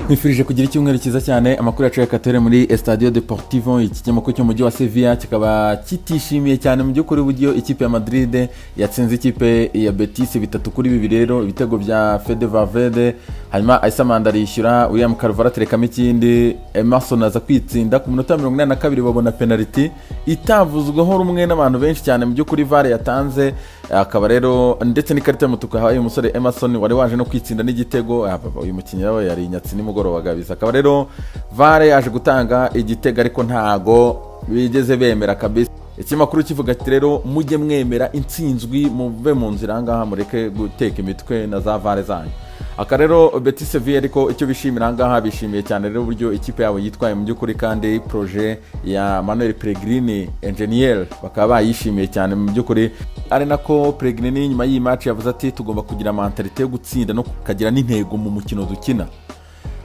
Nkwifurije kugira icyumweru cyiza cyane. Amakuru yacu reka muri Estadio Deportivo, iki kinyamakuru cyo mu mujyi wa Sevilla kikaba kitishimiye cyane mu by'ukuri uburyo ikipe ya Madrid yatsinze ikipe ya Betis 3-2. Rero ibitego bya Fede Valverde, hanyuma Aissa Manda arishyura, William Carvalho aterekamo ikindi, Emerson aza kwitsinda ku minota 82, babona penalty itavuzweho rumwe n'abantu benshi cyane mu by'ukuri VAR yatanze, akaba rero ndetse n'ikarita y'umutuku yahaye umusore Emerson wari waje no kwitsinda n'igitego. Uyu mukinnyi nawe yari inyatsi nimugoroba kabisa. Akaba rero VAR yaje gutanga igitego, ariko ntago bigeze bemera kabisa. Ikinyamakuru kivuga ati rero mujye mwemera intsinzwi, muve mu nzira ahangaha, mureke guteka imitwe na za VAR zanyu. Aka rero Betis Sevilla, ariko icyo bishimira ahangaha, bishimiye cyane rero uburyo ikipe yabo yitwaye mu by'ukuri, kandi projet ya Manuel Pellegrini engineer bakaba bayishimiye cyane mu by'ukuri. Ari nako Pellegrini nyuma y'iyi match yavuze ati tugomba kugira mentalité yo gutsinda no kukagira n'intego mu mukino dukina.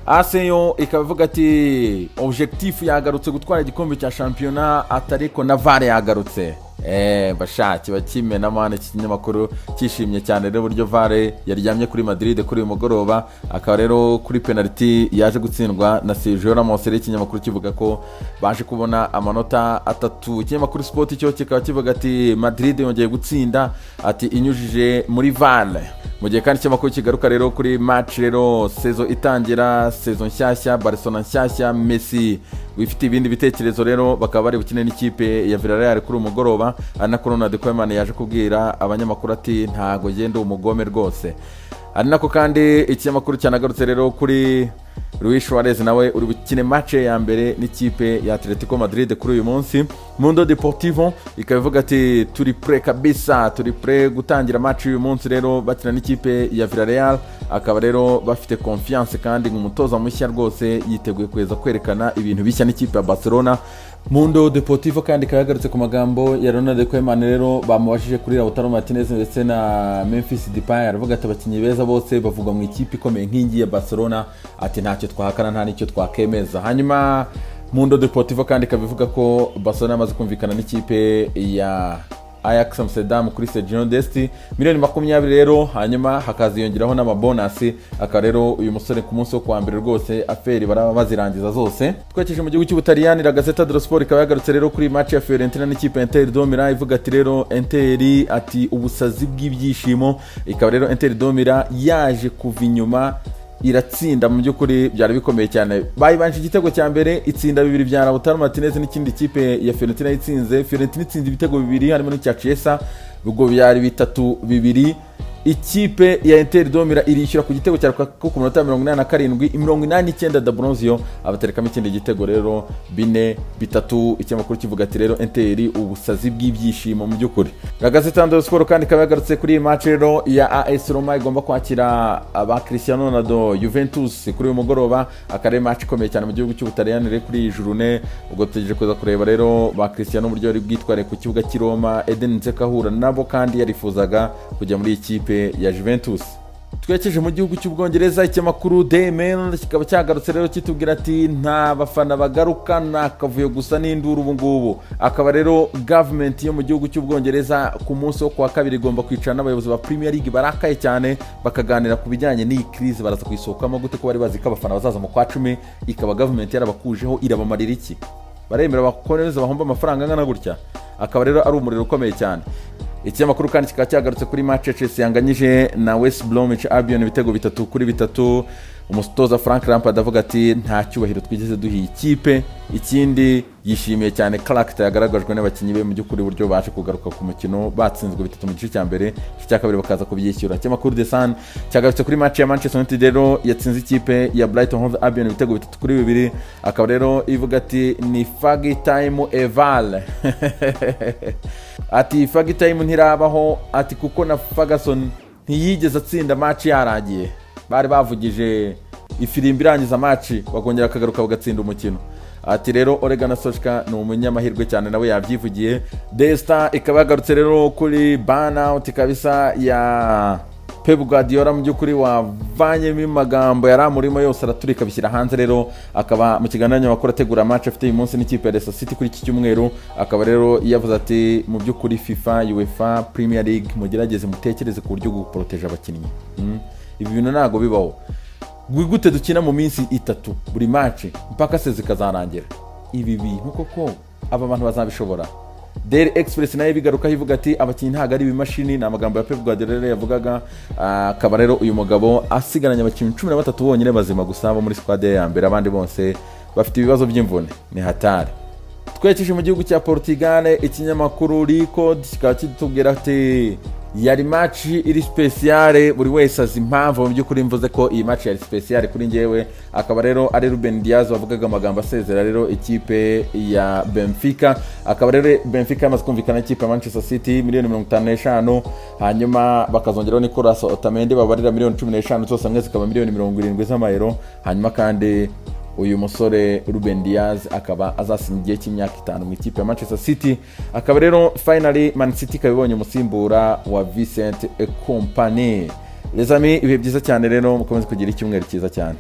AS yo ikaba ivuga ati objectif yagarutse, gutwara igikombe cya shampiyona, atariko na VAR yagarutse. Bashaki bakimena mane. Iki kinyamakuru cyishimye cyane rero uburyo VAR yaryamye kuri Madrid kuri uyu mugoroba, akaba rero kuri penalty yaje gutsindwa na Sergio Ramos. Rero ikinyamakuru kivuga ko baje kubona amanota 3. Ikinyamakuru Sport cyo kikaba kivuga ati Madrid yongeye gutsinda, ati inyujije muri VAR. Mu gihe kandi ikinyamakuru kigaruka rero kuri match rero, saison itangira, saison nshyashya, Barcelona nshyashya, Messi wifite ibindi bitekerezo, rero bakaba bari bukine n'ikipe ya Villarreal kuri uyu mugoroba. Ari nako Ronald Koeman yaje kubwira abanyamakuru ati ntago genda umugome rwose. Ari nako kandi ikinyamakuru cyanagarutse rero kuri Luis Suarez, nawe uri bukine match ya mbere n'ikipe ya Atletico Madrid kuri uyu munsi. Mundo Deportivo ikaba ivuga ati turi prêt kabisa, turi prêt gutangira match uyu munsi rero bakina n'ikipe ya Villarreal. Akaba rero bafite confiance, kandi umutoza mushya rwose yiteguye kuza kwerekana ibintu bishya n'ikipe ya Barcelona. Mundo Deportivo kandi ikaba yagarutse ku magambo ya Ronald Koeman. Rero bamubajije kuri Lautaro Martinez ndetse na Memphis Depay, aravuga ati abakinnyi beza bose bavugwa mu ikipe ikomeye nk'ingi ya Barcelona, ati ntacyo twahakana, nta n'icyo twakemeza. Hanyuma Mundo Deportivo kandi ikaba ivuga ko Barcelona yamaze kumvikana n'ikipe ya Ajax Amsterdam kuri Sergio Dest, miliyoni 20 rero, hanyuma hakaziyongeraho n'amabonasi. Akaba rero uyu musore ku munsi wo kuwa mbere rwose affaire baraba bazirangiza zose. Twerekeje mu gihugu cy'Ubutaliyani, La Gazzetta dello Sport ikaba yagarutse rero kuri match ya Fiorentina n'ikipe ya Inter de Milan, ivuga ati rero Inter, ati ubusazi bw'ibyishimo. Ikaba rero Inter de Milan yaje kuva inyuma iratsinda, mu by'ukuri byari bikomeye cyane. Bayibanje igitego cya mbere, itsinda bibiri bya Lautaro Martinez n'ikindi kipe ya Fiorentina itsinze. Fiorentina itsinze ibitego bibiri harimo n'icya Chiesa, ubwo byari 3-2. Ikipe ya Inter de Milan irishyura ku gitego cya Lukaku ku minota 87, 89 D'Ambrosio abaterekamo ikindi gitego, rero 4-3. Ikinyamakuru kivuga ati rero Inter ubusazi bw'ibyishimo mu by'ukuri. La Gazzetta dello Sport kandi ikaba yagarutse kuri iyi match rero ya AS Roma igomba kwakira aba Cristiano Ronaldo Juventus kuri uyu mugoroba, akaba ari match ikomeye cyane mu gihugu cy'Ubutaliyani rero kuri iyi journée. Ubwo tugejeje kuza kureba rero ba Cristiano uburyo bari bwitware ku kibuga cy'i Roma, Eden Dzeko ahura nabo, kandi yarifuzaga kujya muri iyi kipe ya Juventus. Twerekeje mu gihugu cy'Ubwongereza, ikinyamakuru Daily Mail kikaba cyagarutse rero kitubwira ati nta bafana bagaruka, ni akavuyo gusa n'induru ubu ngubu. Akaba rero government yo mu gihugu cy'Ubwongereza ku munsi wo kuwa kabiri igomba kwicara n'abayobozi ba Premier League barakaye cyane, bakaganira ku bijyanye n'iyi crise, baraza kuyisohokamo gute, ko bari bazi ko abafana bazaza mu kwa 10, ikaba government yarabakujeho. Irabamarira iki? Baremera bakomeza bahomba amafaranga angana gutya? Akaba rero ari umuriro ukomeye cyane. Ikinyamakuru kandi kikaba cyagarutse kuri match ya Chelsea yanganyije na West Bromwich Albion ibitego 3-3. Umutoza Frank Lampard avuga ati nta cyubahiro twigeze duha iyi kipe. Ikindi, yishimiye cyane character yagaragajwe n'abakinnyi be mu by'ukuri, uburyo baje kugaruka ku mukino batsinzwe bitatu mu gice cya mbere, igice cya kabiri bakaza kubyishyura. Ikinyamakuru The Sun cyagarutse kuri match ya Manchester United rero yatsinze ikipe ya Brighton Hove Albion ibitego 3-2, akaba rero ivuga ati ni Fergie time eval, ati Fergie time ntirabaho, ati kuko na Ferguson ntiyigeze atsinda match yarangiye, bari bavugije ifirimbi irangiza match bakongera bakagaruka bagatsinda umukino. Ati rero Ole Gunnar Solskjaer ni umunyamahirwe cyane, nawe yabyivugiye. The Star ikaba yagarutse rero kuri burnout kabisa ya Pep Guardiola, mu by'ukuri wavanyemo amagambo yari amurimo yose araturika abishyira hanze. Rero akaba mu kiganiro n'abanyamakuru ategura match afite uyu munsi n'ikipe ya Leicester City kuri iki cyumweru, akaba rero yavuze ati mu by'ukuri FIFA, UEFA, Premier League, mugerageze mutekereze ku buryo bwo guporoteje abakinnyi. Ibi bintu ntabwo bibaho. Gute dukina mu minsi 3 buri match mpaka se zikazarangira? Ibi bintu koko aba bantu bazabishobora? Daily Express nayo bigarukaho ivuga ati abakinnyi ntabwo ari ibimashini. Ni amagambo ya Pep Guardiola yavugaga. Akaba rero uyu mugabo asigaranye abakinnyi 13 bonyine bazima gusa bo muri squad ye ya mbere, abandi bose bafite ibibazo by'imvune, ni hatari. Twerekeje mu gihugu cya Portugal, ikinyamakuru Record kikaba kitubwira ati yari match iri spéciale, buri wese azi impamvu mu by'ukuri mvuze ko iyi match yari spéciale kuri njyewe. Akaba rero ari Ruben Dias wavugaga amagambo asezera rero ikipe ya Benfica. Akaba rero Benfica yamaze kumvikana n'ikipe ya Manchester City miliyoni 55, hanyuma bakazongeraho Nicolas Otamendi babarira miliyoni 15, zose hamwe zikaba miliyoni 70 z'amayero. Hanyuma kandi uyu musore Ruben Dias akaba azasinya igihe cy'imyaka 5 mu ikipe ya Manchester City. Akaba rero finally Man City ikaba ibonye umusimbura wa Vincent Kompany. Les amis, ibihe byiza cyane rero, mukomeze kugira icyumweru cyiza cyane.